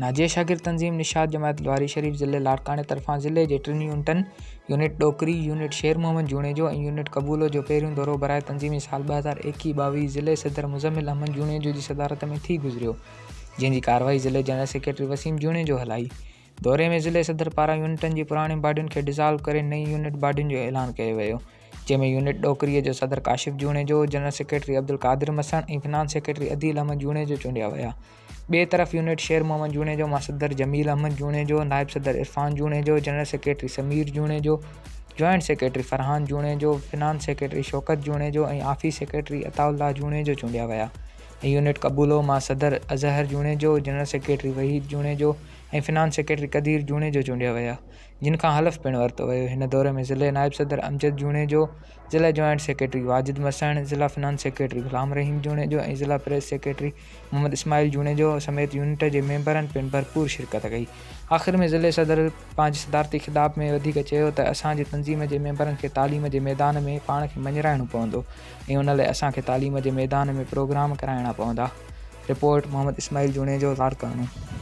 ناجيه شاگرد تنظيم نشاط جماعت لواري شريف ضلعي لاڙڪاڻي طرفان ضلعي جي ٽن يونٽن يونٽ ڏوڪري، يونٽ شير محمد جوڻيجو ۽ يونٽ قبولو جو پهريون دورو برائي تنظيمي سال 2021 22 ضلعي صدر مزمل احمد جوڻيجو جي صدارت ۾ ٿي گذريو جنهن جي ڪارروائي ضلعي جنرل سيڪريٽري وسيم جوڻيجو هلائي. دوري ۾ ضلعي صدر پاران يونٽن جي پراڻين باڊين کي ڊزالو ڪري نئين يونٽ باڊين جو اعلان ڪيو ويو جنهن ۾ يونٽ ڏوڪريء جو صدر Kashif Junejo, general secretary Abdul Qadir Masan ۽ finance secretary Adeel Ahmed Junejo چونڊيا ويا. ٻئي طرف يونٽ شير محمد جوڻيجو مان صدر جميل احمد جوڻيجو، نائب صدر Irfan Junejo, general secretary Sameer Junejo, joint secretary Farhan Junejo, finance secretary Shaukat Junejo ۽ office secretary Ataullah Junejo چونڊيا ويا ۽ يونٽ قبولو مان صدر Azhar Junejo, general secretary Waheed Junejo ۽ finance secretary Qadeer Junejo چونڊيا ويا جن کان حلف پڻ ورتو ويو. هن دوري ۾ ضلعي نائب صدر امجد جوڻيجو، ضلع جوائنٽ سيڪريٽري واجد مسڻ، ضلع فنانس سيڪريٽري غلام رحيم جوڻيجو ۽ ضلع پريس سيڪريٽري محمد اسماعيل جوڻيجو سميت يونٽ جي ميمبرن پڻ ڀرپور شرڪت ڪئي. آخر ۾ ضلعي صدر پنهنجي صدارتي خطاب ۾ وڌيڪ چيو ته اسان جي تنظيم جي ميمبرن کي تعليم جي ميدان ۾ پاڻ کي مڃرائڻو پوندو ۽ ان لاء اسان کي تعليم جي ميدان ۾ پروگرام ڪرائڻا پوندا. رپورٽ، محمد اسماعيل جوڻيجو، لاڙڪاڻو.